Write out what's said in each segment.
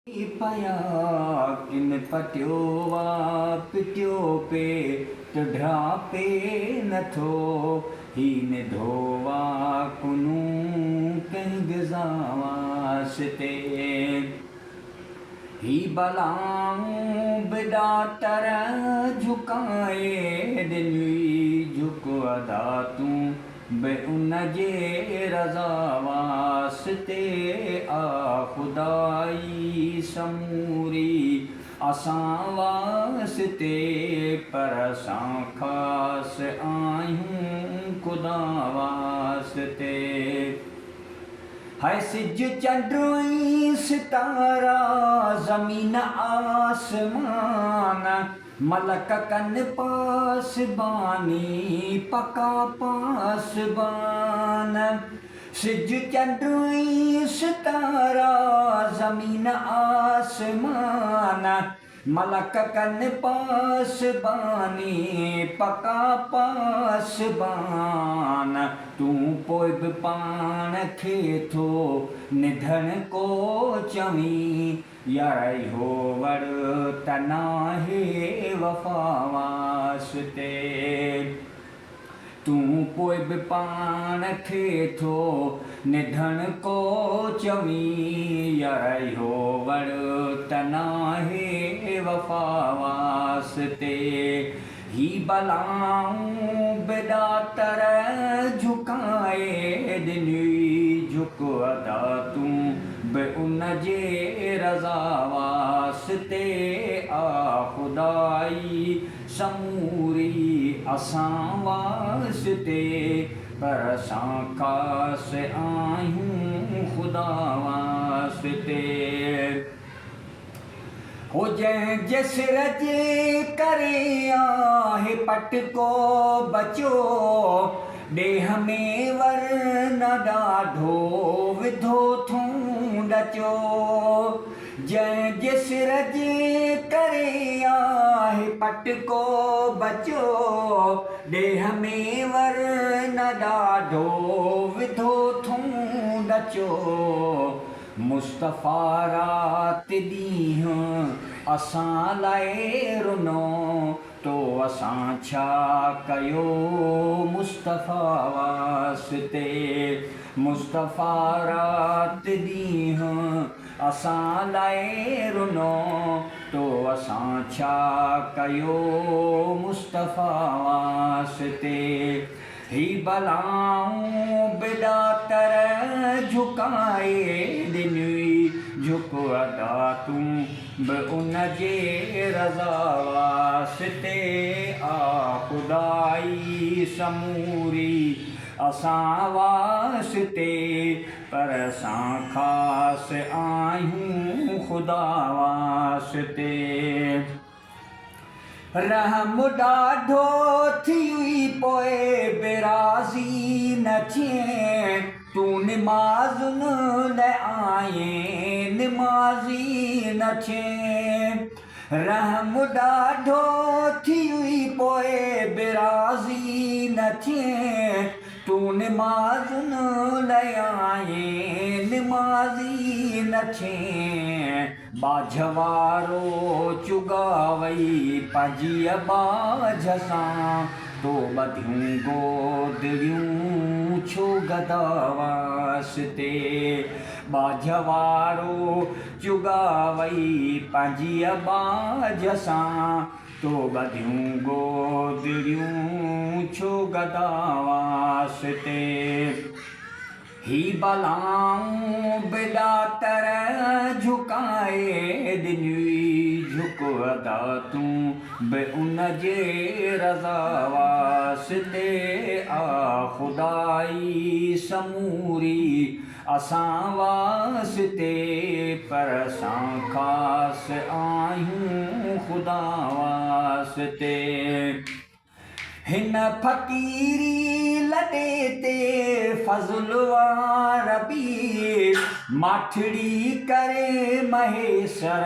پيا ڪن پٽيو وا پٽيو پيٽ ڍراپي نٿو هي نڌو وا ڪنون ڪنهن غذا واسطي هي بلائون به ڏاتر جهڪائي ڏني جهڪ ادا تون به ان جي رضا واسطي آ خدائي سموري اسان واسطي پر اسان خاص آهيون خدا واسطي. هاء سج چنڊ ۽ ستارا زمين آسمان. ملڪ ڪن پاسباني، پڪا پاسبان، سج چنڊ ۽ ستارا، زمين آسمان، ملڪ ڪن پاسباني، پڪا پاسبان، تون پوء به پاڻ کي ٿو نڌڻڪو چوين. يار اهو وڙ ته ناهي وفا واسطي تون پوء به پاڻ کي ٿو نڌڻڪو چوين يار اهو وڙ ته ناهي وفا واسطي هي بلائون به ڏاتر جهڪائي ڏني جهڪ ادا تون به ان جي رضا واسطي آ خدائي سموري اسان واسطي پر اسان خاص آهيون خدا واسطي. هو جنهن جي سر جي ڪري آهي پٽڪو بچيو، ڏيهه ۾ ور نه ڏاڍو وڌو ٿون ڏچو. جنهن جي سر جي ڪري آهي پٽڪو بچيو، ڏيهه ۾ ور نه ڏاڍو وڌو ٿون ڏچو. مصطفيٰ رات ڏينهن اسان لاء رنو، تو اسان ڇا ڪيو مصطفيٰ واسطي. مصطفيٰ رات ڏينهن اسان لاء رنو، تو اسان ڇا ڪيو مصطفيٰ واسطي. هي بلائون به ڏاتر جهڪائي ڏني جهڪ ادا تون به ان جي رضا واسطي آ خدائي سموري اسان واسطي پر اسان خاص آهيون خدا واسطي. رحم ڏاڍو ٿيئي پوء به راضي نه ٿئين، تون نمازن لئه آئين نمازي نه ٿئين. رحم ڏاڍو ٿيئي پوء به راضي نه ٿئين، تون نمازن لئه آئين نمازي نه ٿئين. ٻاجهه وارو چڳاوئي پنهنجيء ٻاجهه سان، تو ٻڌيون گودڙيون ڇو گدا واسطي. ٻاجهه وارو چڳاوئي پنهنجيء ٻاجهه سان، تو ٻڌيون گودڙيون ڇو گدا واسطي. هي بلائون به ڏاتر جهڪائي ڏني جهڪ ادا تون به ان جي رضا واسطي آ خدائي سموري اسان واسطي پر اسان خاص آهيون خدا واسطي. هن فقيري لڏي تي فضل واربي، ماٺڙي ڪري مهيسر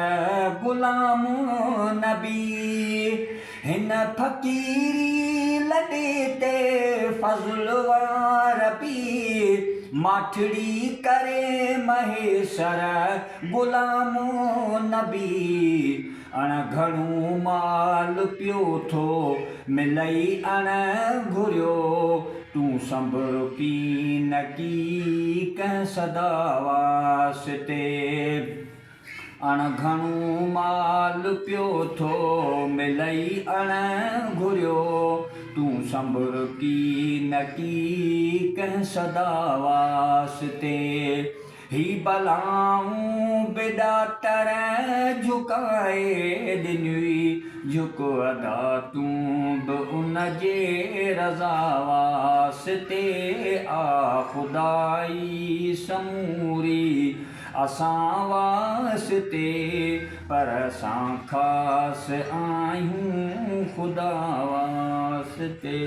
غلام نبي. هن فقيري لڏي تي فضل واربي، ماٺڙي ڪري مهيسر غلام نبي. اڻ گهڻو مال پيو ٿو ملئي اڻ گهريو، تون سنڀر ڪين ڪي ڪنهن صدا واسطي. اڻ گهڻو مال پيو ٿو ملئي اڻ گهريو، تون سنڀر ڪين ڪي ڪنهن صدا واسطي. هي بلائون به ڏاتر جهڪائي ڏنيوئي، جهڪ ادا تون به ان جي رضا واسطي. آ خدائي سموري اسان واسطي، پر اسان خاص آهيون خدا واسطي.